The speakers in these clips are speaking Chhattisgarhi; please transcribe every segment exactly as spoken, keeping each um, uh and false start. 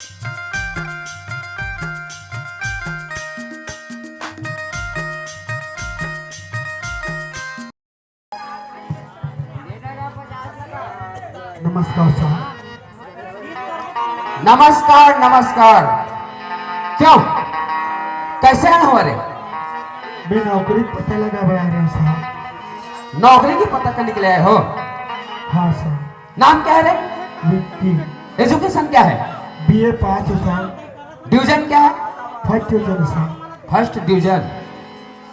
नमस्कार साहब। नमस्कार, नमस्कार। क्यों, कैसे आए हो? अरे, मैं नौकरी पता लगा बड़ा रहे साहब। नौकरी की पता करने के लिए आए हो? हाँ साहब। नाम क्या है रे? विक्की। एजुकेशन क्या है? बीए पास हो साहब। डिवीजन क्या है? फर्स्ट डिवीजन साहब। First division.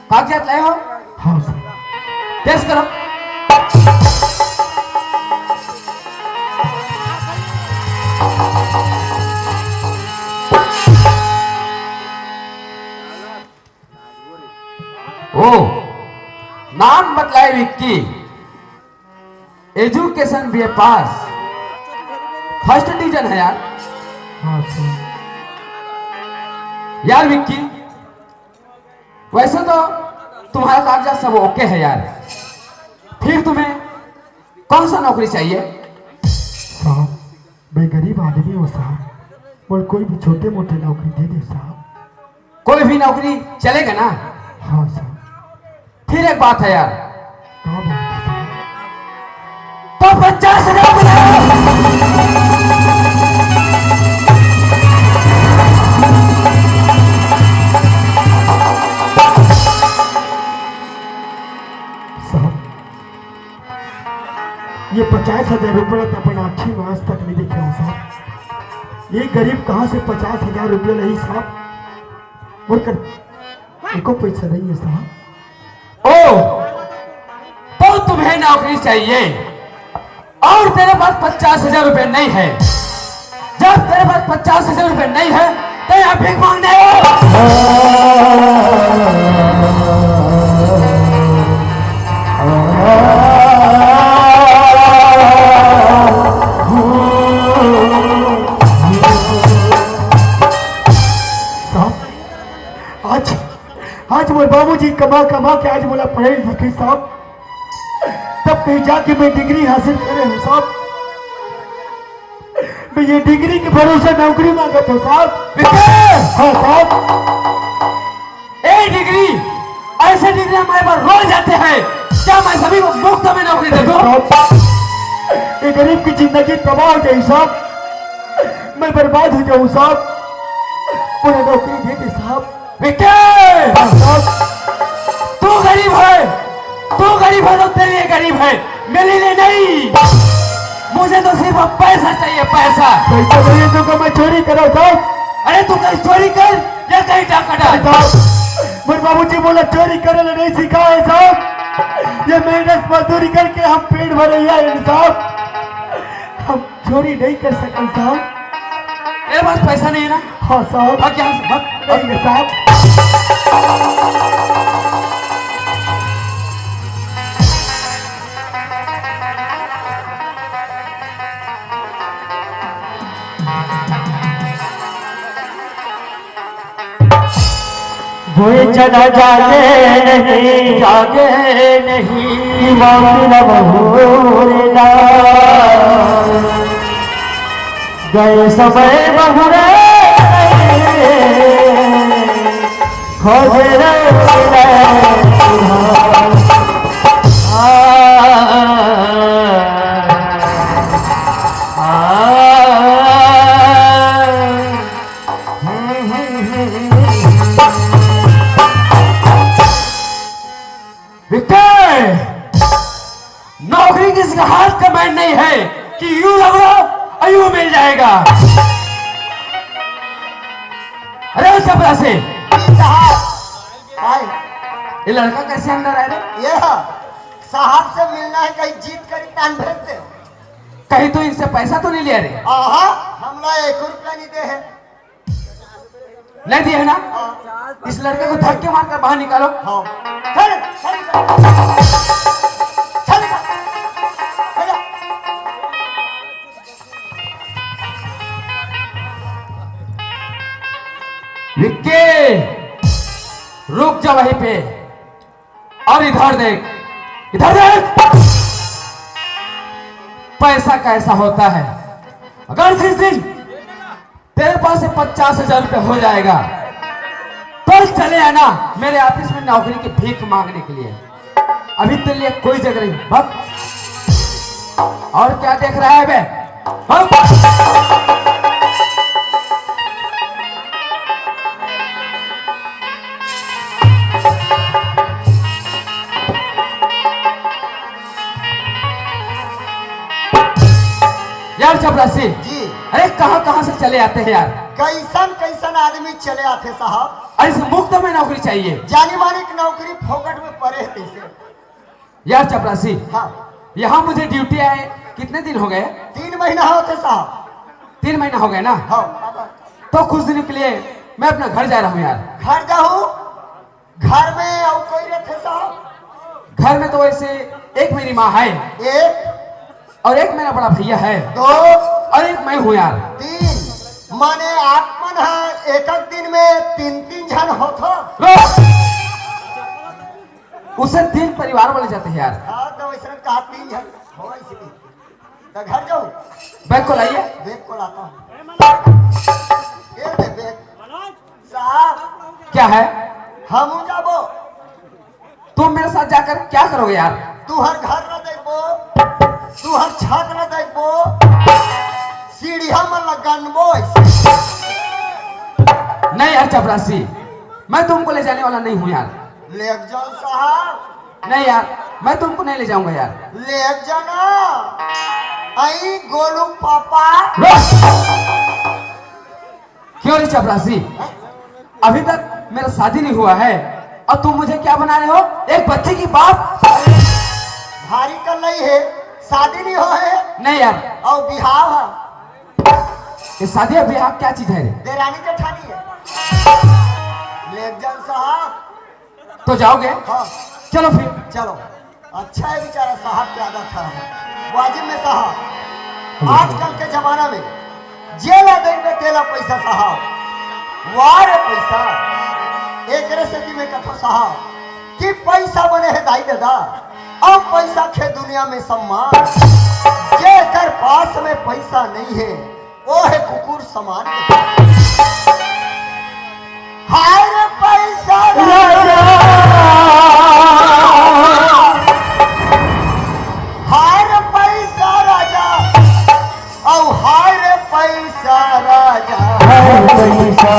कागजात लाए हो? हाँ साहब। टेस्ट करो। ओ, नाम बतलाए विक्की, एजुकेशन बीए पास, फर्स्ट डिवीजन है यार। हाँ साहब। यार विक्की, वैसे तो तुम्हारा कागजात सब ओके है यार, फिर तुम्हें कौन सा नौकरी चाहिए? साहब, मैं गरीब आदमी हूँ साहब, मोला कोई भी छोटे मोटे नौकरी दे दे साहब। कोई भी नौकरी चलेगा ना? हाँ साहब। फिर एक बात है यार। का बात है साहब? तो पचास हजार बुलाओ। साहब, ये पचास हजार रुपया तो अपन आँखी में आज तक नहीं देखे हो साहब। ये गरीब कहाँ से पचास हजार रुपया लही साहब? मोर कर एको पैसा नहीं है साहब। ओ, तो तुम्हें नौकरी चाहिए और तेरे पास पचास हजार रुपये नहीं है। जब तेरे पास पचास हजार रुपये नहीं है, तो यहाँ भीख मांगने आए हो। साहब, आज, आज मोर बाबूजी कमा कमा के आज मोला पढ़े लिखे साहब, तब कहीं जाके मैं डिग्री हासिल करे हूँ साहब। मैं ये डिग्री के भरोसे नौकरी मांगत हूँ साहब। विकेश! हाँ साहब। ए डिग्री, ऐसे डिग्री हमारे पास रोज आते हैं, क्या मैं सभी को मुफ्त में नौकरी दे दूं? साहब, ये गरीब की जिंदगी तबाह हो गई साहब, मैं बर्बाद हो जाऊँ साहब, मुझे नौकरी दे दे साहब। विक्की! हाँ साहब। तू गरीब है, तू गरीब है तो तेरे लिए गरीब है, मेरे लिए नहीं। मुझे तो सिर्फ पैसा चाहिए, पैसा। पैसा चाहिए तो मैं चोरी करूँ साहब। अरे तू कहीं चोरी कर या कहीं डाका डाल। साहब, मोर बाबूजी मोला चोरी करे ला नहीं सिखाए साहब। ये मेहनत मजदूरी करके हम पेट भरे हैं साहब। हम चोरी नहीं कर सकते साहब। तेरे पास पैसा नहीं है ना? हाँ साहब। भाग यहाँ से, भाग। नहीं है साहब। कोई चला जागे नहीं, जागे नहीं, मौत न बहुरे ना। गए समय बहुरे खोज रे। आ, आ, आ, विक्की, नौकरी किसी का हाथ का बैठ नहीं है कि यूं रगड़ो और यूं मिल जाएगा। अरे उस चपरासी। साहब, भाई। ये लड़का कैसे अंदर आया रे? ये साहब से मिलना है, कहीं जीत कर इनाम भेज दे। कहीं तो इनसे पैसा तो नहीं लिया रे? आहा, हमला एक रुपया नहीं दे है। नहीं दिए है ना? इस लड़के को धक्के मारकर बाहर निकालो। हाँ। चल, चल, चल, चल, चल। विक्की, रुक जा वहीं पे और इधर देख, इधर देख। पैसा कैसा होता है? अगर जिस दिन तेरे पास से पचास हजार रुपये हो जाएगा, कल चले आना मेरे ऑफिस में नौकरी की भीख मांगने के लिए। अभी तेरे लिए कोई जगह नहीं, भाग। और क्या देख रहा है बे? भाग। यार चपरासी, जी। अरे कहाँ कहाँ से चले आते हैं यार? कैसन कैसन आदमी चले आथे साहब। अरे इसे मुफ्त में नौकरी चाहिए। जानी मानी की नौकरी फोकट में पड़े है तैसे। यार चपरासी, हाँ। यहाँ मुझे ड्यूटी आए कितने दिन हो गए? तीन महीना होते साहब। तीन महीना हो गए ना? हाँ। तो कुछ दिन के लिए मैं अपना घर जा रहा हूँ यार। घर जाहू? घर में अउ कोई रथे साहब? घर में तो वैसे एक मेरी माँ है। एक? और एक मेरा बड़ा भैया है। दो? और एक मैं हूँ यार। तीन? माने आप मन ह एक एक दिन में तीन तीन झन होथो? रो! उसे तीन परिवार बोले जाते हैं यार। हाँ, तो वैसे कहा तीन झन हो, ऐसे नहीं। तो घर जाओ। बैग को लाइए। बैग को लाता हूँ। ये दे बैग। साहब। क्या है? हम जाबो। तुम मेरे साथ जाकर क्या करोगे यार? तुहर घर न देखबो, तुहर छत न देखबो, सीढ़िया मन ल गनबो ऐसे। नहीं यार चपरासी, मैं तुमको ले जाने वाला नहीं हूँ यार। ले जाओ साहब। नहीं यार, मैं तुमको नहीं ले जाऊंगा यार। ले जाना। आई गोलू पापा। बस। क्यों रे चपरासी, अभी तक मेरा शादी नहीं हुआ है और तुम मुझे क्या बना रहे हो? एक बच्चे की बाप। भारी कर रही है, शादी नहीं हो है। नहीं यार। और बिहाव है। ये शादी और बिहाव क्या चीज है रे? देरानी जेठानी है। ले जान साहब। तो जाओगे? हाँ। चलो फिर। चलो। अच्छा है बेचारा साहब की आदत है। वाजिब में साहब, आजकल के जमाना में जेला देख में तेला पैसा साहब। वाह रे पैसा। एकरे सेती में कथो साहब कि पैसा बने है दाई दादा, अब पैसा खे दुनिया में सम्मान। जेकर पास में पैसा नहीं है, ओ हे कुकुर समान। हाय रे पैसा राजा, हाय रे पैसा राजा, औ हाय रे पैसा राजा, हाय रे पैसा।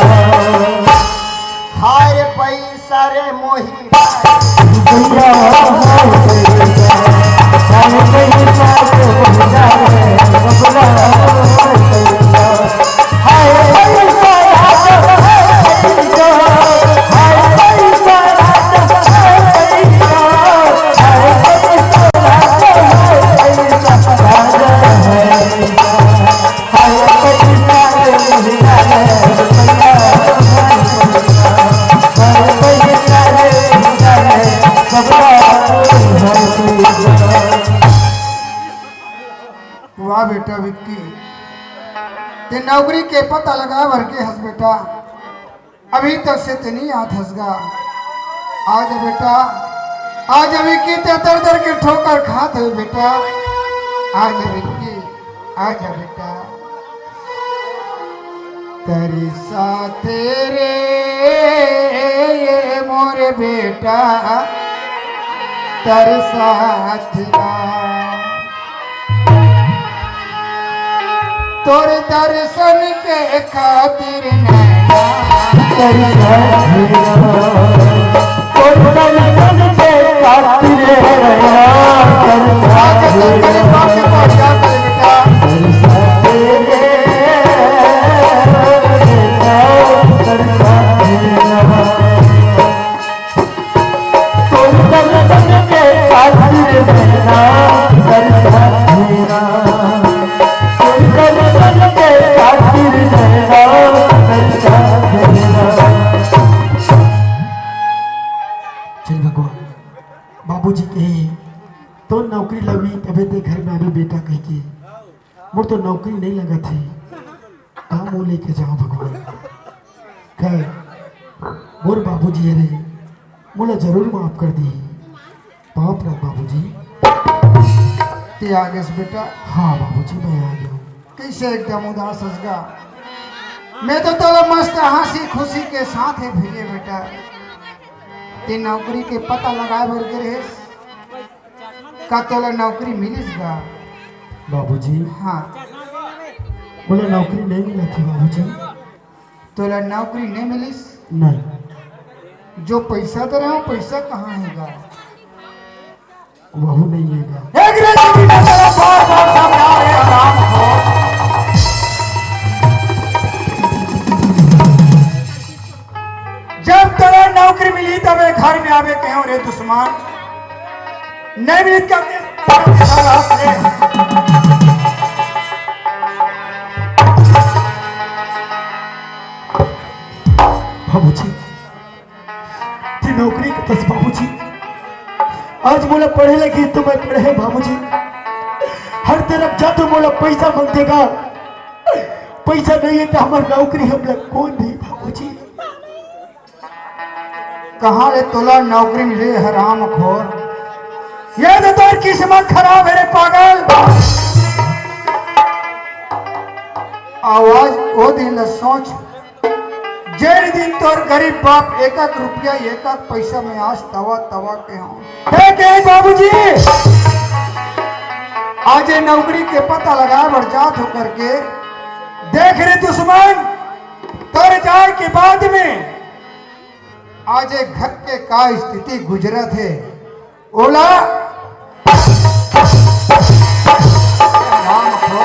हाय रे पैसा रे मोही। वाह बेटा विक्की, ते नौकरी के पता लगा भर के हंस बेटा। अभी तक से ते नहीं आत हंस गा। आज बेटा, आज विक्की ते दर दर के ठोकर खात है बेटा। आज विक्की, आज बेटा। तरसा तेरे ये मोर बेटा, तरसा तेरा। तोर दर्शन के खातिर नैना तरसा तेरा। तोर दर्शन के खातिर नैना तरसा तेरा। चल भगवान, बाबूजी कहे, "तो नौकरी लगी तबे ते घर में अभी बेटा कह के, मोर तो नौकरी नहीं लगत है, का मोर लेके जाओ भगवान।" कहे, "मोर बाबूजी है रे, मोला जरूर माफ कर दी।" बाप रे बाबूजी। ते आ गेस बेटा? हाँ बाबूजी, मैं आ गया हूँ। कैसे एकदम उदास हंस गा? मैं तो तोला मस्त हंसी खुशी के साथ ही भेजे बेटा। ते नौकरी के पता लगाए बर गे रहेस, का तोला नौकरी मिलिस गा? बाबूजी, हाँ। मोला नौकरी नहीं मिला थी बाबूजी। तोला नौकरी नहीं मिलिस? नहीं। जो पैसा दे रहा हूँ, पैसा कहाँ है गा? वहू नहीं है गा। एक रे, मैं तेला बार बार समझा रहे हराम को। जब तोला नौकरी मिली तब ए घर में आवे कहे हूँ रे दुश्मन। नहीं मिली तब बाबूजी, ते नौकरी के बस बाबूजी, आज मोला पढ़े लगी तो मैं पढ़े बाबूजी। हर तरफ जा तो मोला पैसा मांगथे गा, पैसा नहीं है तो हमर नौकरी हमला कौन दी बाबूजी? कहाँ ले तोला नौकरी मिले हराम खोर? ये तो तोर किस्मत खराब है रे पागल। आवाज वो दिन ला सोच, जेन दिन तोर गरीब बाप एक एक रुपया, एक एक पैसा में आज तवा तवा के हूँ। हे के बाबूजी, आज ये नौकरी के पता लगा बर जात हो करके, देख रे दुश्मन, तोर जाए के बाद में आज ये घर के का स्थिति गुजरत है, ओला राम को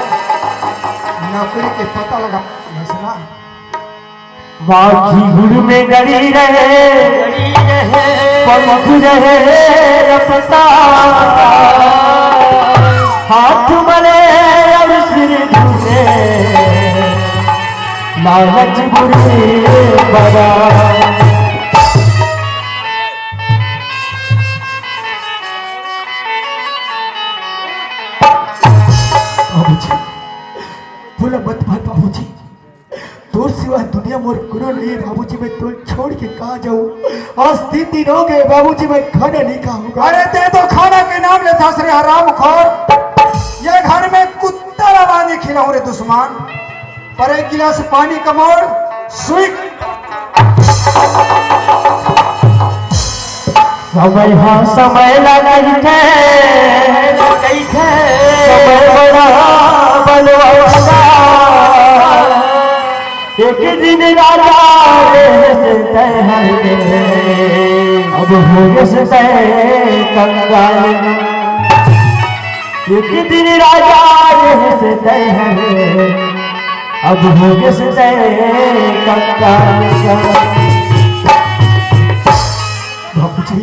नौकरी के पता लगा, सुना। माखी गुड़ में गड़ी रहे, पंख रहे रपटा, हाथ मले और सिर धुले, लालच बुरी बला। बाबूजी, बोला मत भाई बाबूजी, तोर सिवा दुनिया मोर कोनो नहीं है बाबूजी, मैं तोर छोड़ के कहाँ जाऊँ? आज तीन दिन हो गए बाबूजी, मैं खाना नहीं खाऊंगा। अरे ते तो खाना के नाम लेथस रे हराम खोर, ये घर में कुत्ता ला बांध के खिलाऊं रे दुश्मन। पर एक गिलास पानी कमोड़, सुई। समय हाँ समय ला कहिथे, कहिथे। समय बड़ा बलवान। एक दिन राजा रहस तैहर, अब हो गए से तय कंगाल। एक दिन राजा रहस तैहर, अब हो गए से तय कंगाल। बाबूजी,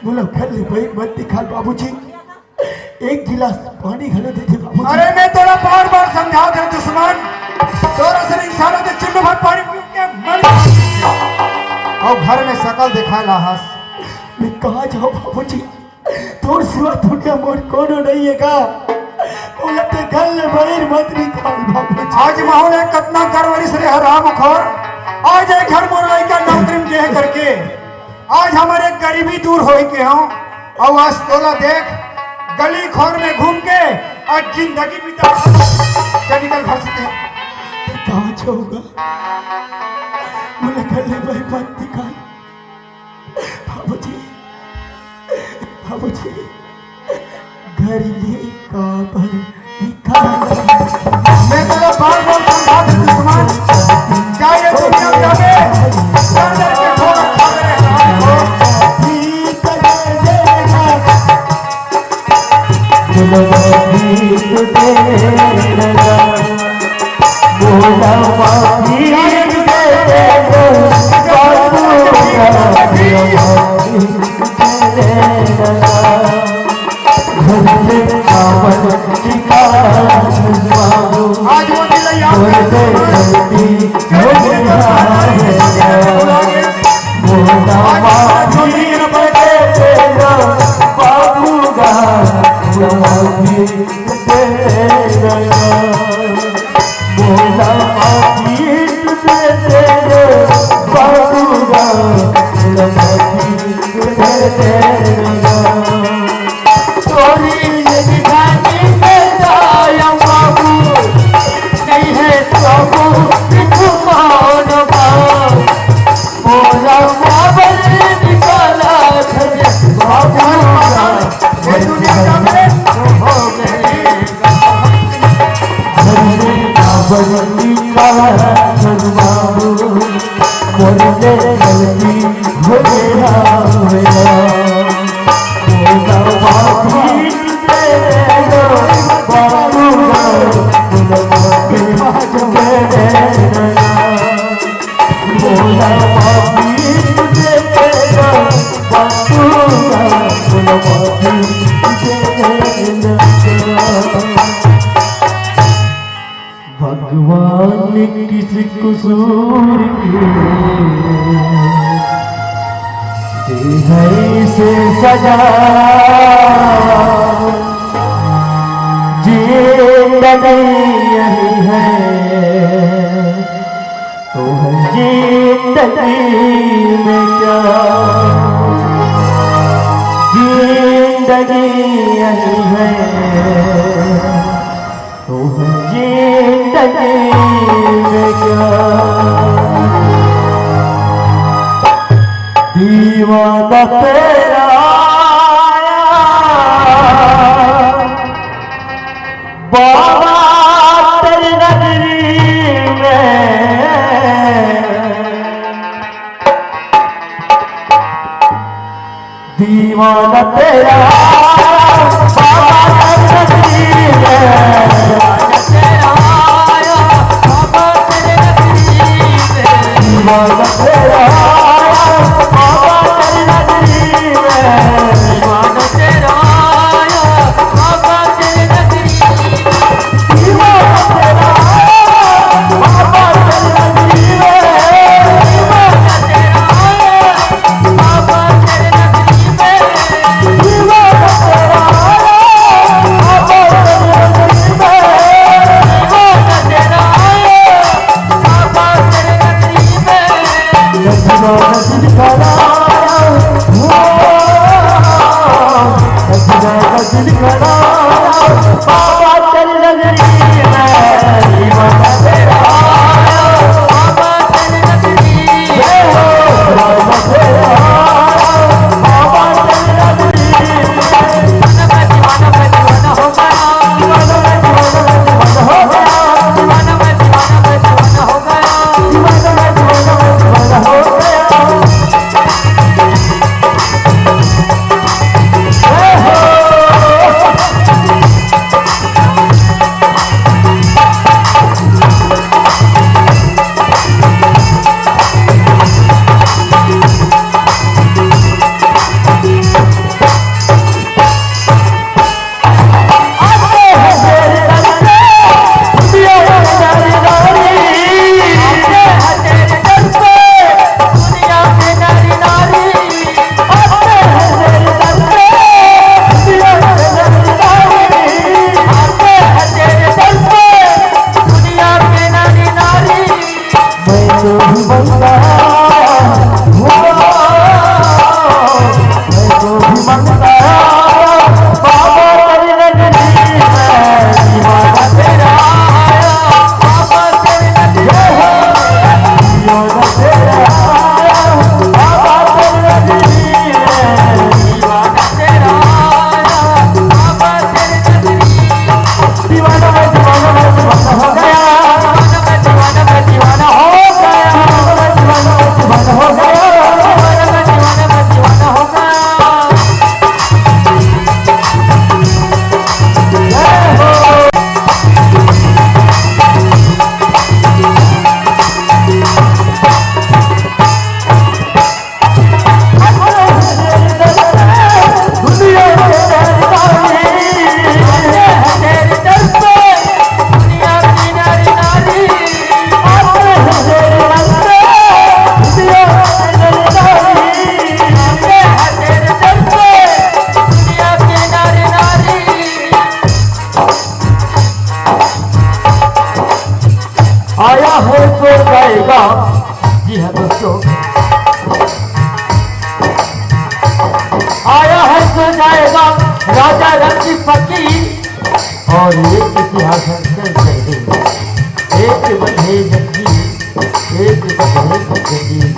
बोलो, घर ले भाई मत दिखा बाबूजी। एक गिलास पानी घलो दे दे बाबूजी। अरे मैं तोला बार बार समझा दे दुश्मन, तोरा से इंसानों के चुल्लू भर पानी पी के मर जा। और घर में शकल दिखाए ला हस। मैं कहाँ जाऊँ बाबूजी? तोर सिवा दुनिया मोर कोनो नहीं है का? बोला ते घर ले बाहर मत निकाल बाबूजी। आज माहौल है कितना गर्व इस रे हराम खोर। आज एक घर मोर लड़का नौकरी में गए करके आज हमारे गरीबी दूर होई के हूँ। और आज तोला देख, गली खोर में घूम के आज जिंदगी बिता। चल निकल घर से। ते कहाँ जाऊंगा? मुलाकात ले भाई मत निकाल। बाबूजी, बाबूजी, घर ले काबर निकाल। मैं तेरा बार बार समझा दे दुश्मन, क्या ये दुनिया में जाके डर डर के खो रखा मेरे हाथ को? आज वो दिन याद है। बाबू, मोर ले गलती हो गया, हो गया। मोला माफी दे दो बाबू, मोला माफी दे दो। मोला माफी दे दो बाबू, मोला माफी दे दो। भगवान किस कसूर के दे है इसे सजा, जिंदगी यही है तो है जिंदगी में क्या, जिंदगी यही है तो है जिंदगी में क्या। दीवाना तेरा बाबा तेरी नगरी में, दीवाना तेरा बाबा तेरी नगरी में। दीवाना तेरा बाबा तेरी नगरी में। आया है तो जाएगा। जी हाँ दोस्तों, आया है तो जाएगा राजा रंग फकीर, और एक इतिहास हम चल कर देंगे। एक बंधे जंजीर, एक बंधे जंजीर।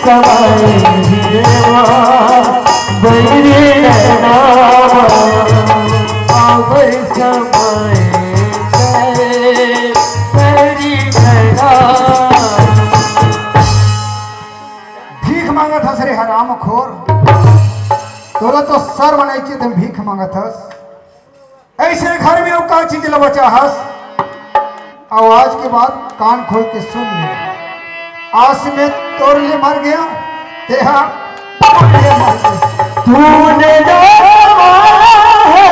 कमाए देवा, बैरी नैना, आवे समय से बैरी नैना। भीख मांगत हस रे हरामखोर, तोला तो शर्म नइ आथे, भीख मांगत हस। अइसे घर में अउ का चीज ल बचाहस? अउ आज के बाद कान खोल के सुन ले, आज मैं तोर ले मर गेंव, तेहा मोर ले मर गे। तूने जो कमाया है,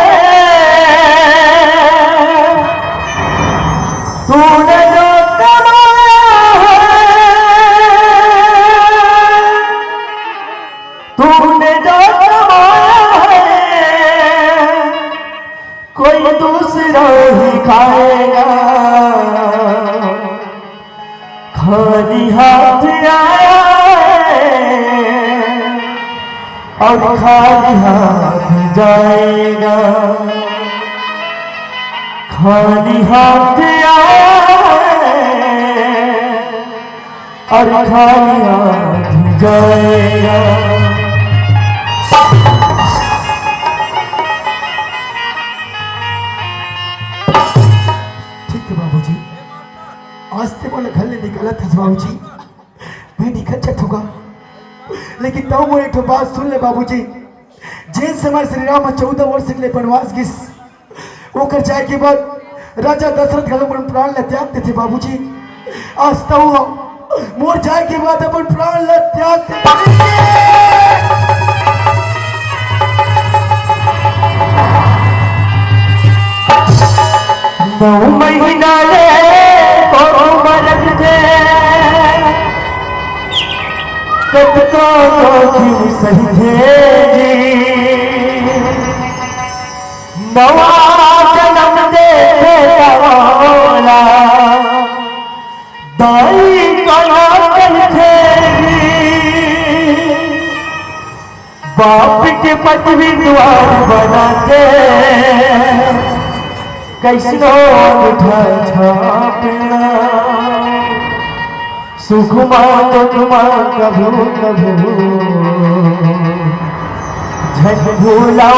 तूने जो कमाया है, तूने जो कमाया है, कोई दूसरा ही खाएगा। खाली हाथ आया है और खाली हाथ जाएगा। खाली हाथ आया है और खाली हाथ जाएगा। ठीक है बाबूजी, आज ते मोला घर ले निकालत हस बाबूजी, मैं निकल जाथों गा, लेकिन तब मोर एक ठो बात सुन ले बाबूजी। जेन समय श्री राम चौदह वर्ष के लिए वनवास गिस, ओकर जाए के बाद राजा दशरथ घलो अपन प्राण ल त्याग देथे बाबूजी। आज तो मोर जाए के बाद अपन प्राण ल त्याग देथे। नौ महीना ले कोख म रख दे, कतका जोखिम सहिथे जी। नवा जनम देथे त ओला दाई कला कहिथे। बाप के पदवी दुआर बना के, कइसनो अंगूठा छापना। सुख मा दुख मा कभू कभू झन भूलव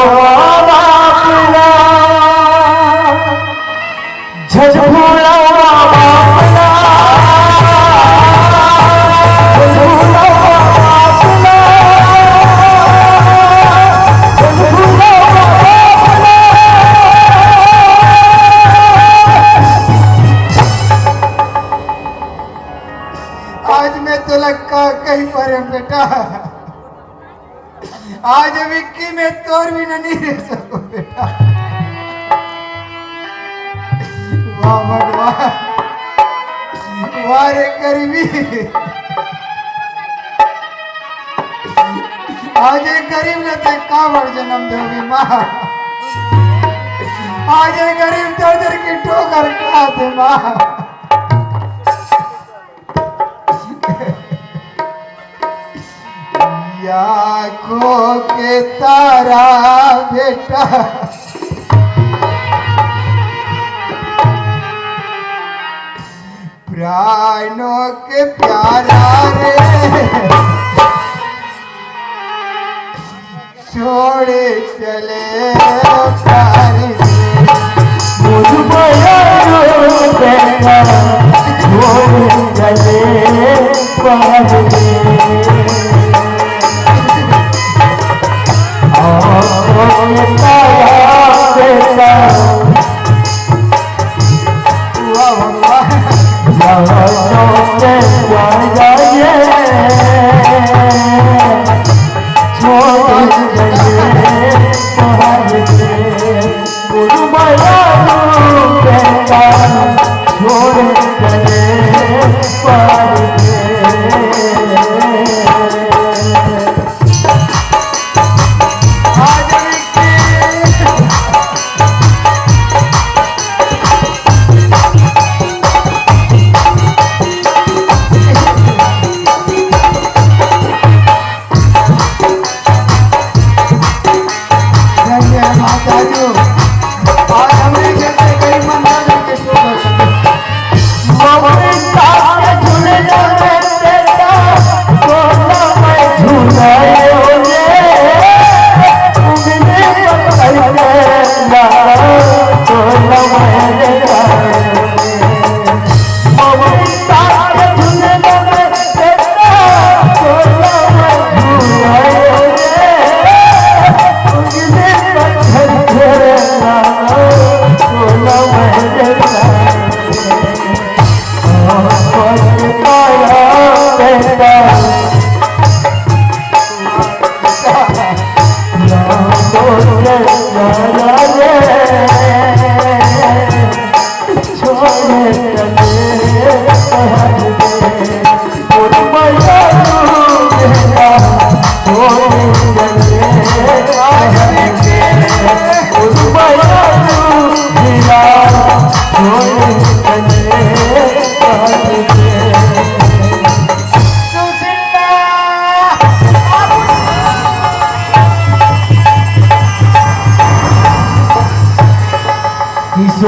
बाप ला, झन भूलव बाप ला, झन भूलव बाप ला, झन भूलव बाप ला। आज मैं तोला का कही परे बेटा, आज विक्की मैं तोर बिना नहीं रह सको बेटा। वाह भगवान, वाह रे गरीबी। आज एक गरीब ने ते का बर जन्म देवे माँ, आज एक गरीब दर दर के ठोकर खा दे माँ। आँखों के तारा बेटा, प्राणों के प्यारा रे, छोड़े चले प्यार रे। मुझ माया रो बेटा, छोड़े चले प्यार रे। आँखों के तारा बेटा, वाह, वाह, वाह।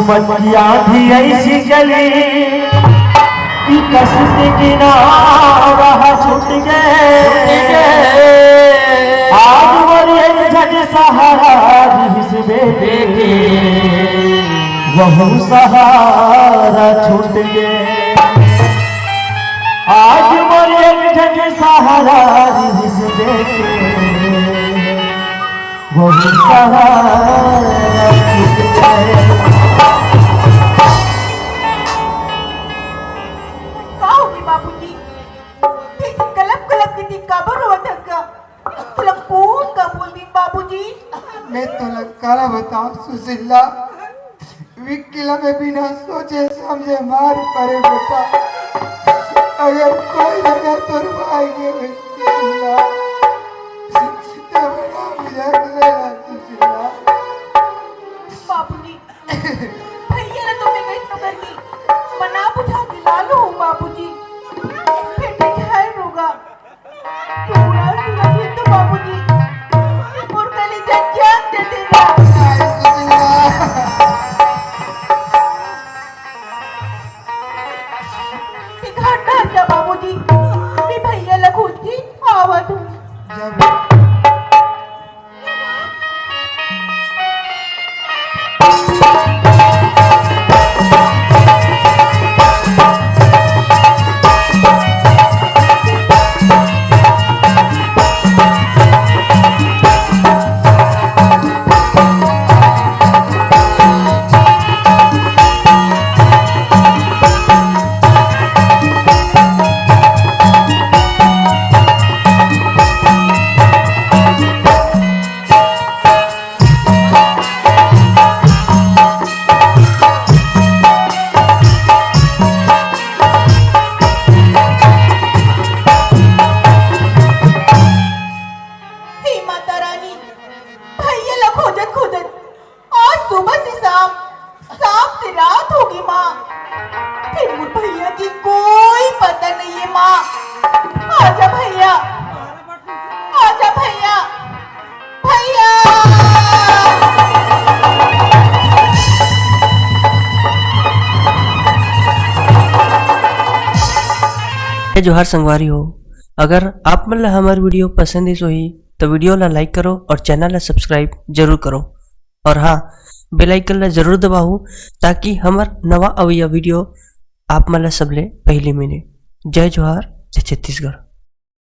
मटिया भी ऐसी चली कि कस के किनारा छूट गए। आज मोर एक झट सहारा रिहिस बेटी, वहू सहारा छूट गए। आज मोर एक झट सहारा रिहिस बेटी, वहू सहारा छूट गए। का होगे बाबूजी? ठीक कलप कलप के दिन काबर रोवत हस गा? तोला कोन का बोल दिन बाबूजी? मैं तोला काला बताऊं सुशीला, विक्की ला मैं बिना सोचे समझे मार परे बेटा। अगर कोई जगह तोर भाई के होई सुशीला, तो बड़ा मजाक ले रहा सुशीला। बाबूजी, भैया ला तो मैं कइसनो करके मना बुझा के ला लूं बाबूजी। फिर भी खैर होगा। तू बुरा सुना फिर तो बाबूजी, मोर कलेजा जान दे देगा। एक घंटा जा बाबूजी, मैं भैया ला खोज के आवत हूँ। जब हे माता रानी, भैया ला खोजत खोजत आज सुबह से शाम, शाम से रात होगे माँ। फिर मोर भैया के कोई पता नहीं है माँ। आजा भैया, आजा भैया, भैया। जय जोहार संगवारी हो, अगर आप मन ला हमर video पसंद आइस होही, तो video ला like करो और channel ला subscribe जरूर करो। और हाँ, bell icon ला जरूर दबाओ, ताकि हमर नवा अवइया video आप मन ला सबले पहली मिले। जय जोहार, जय छत्तीसगढ़।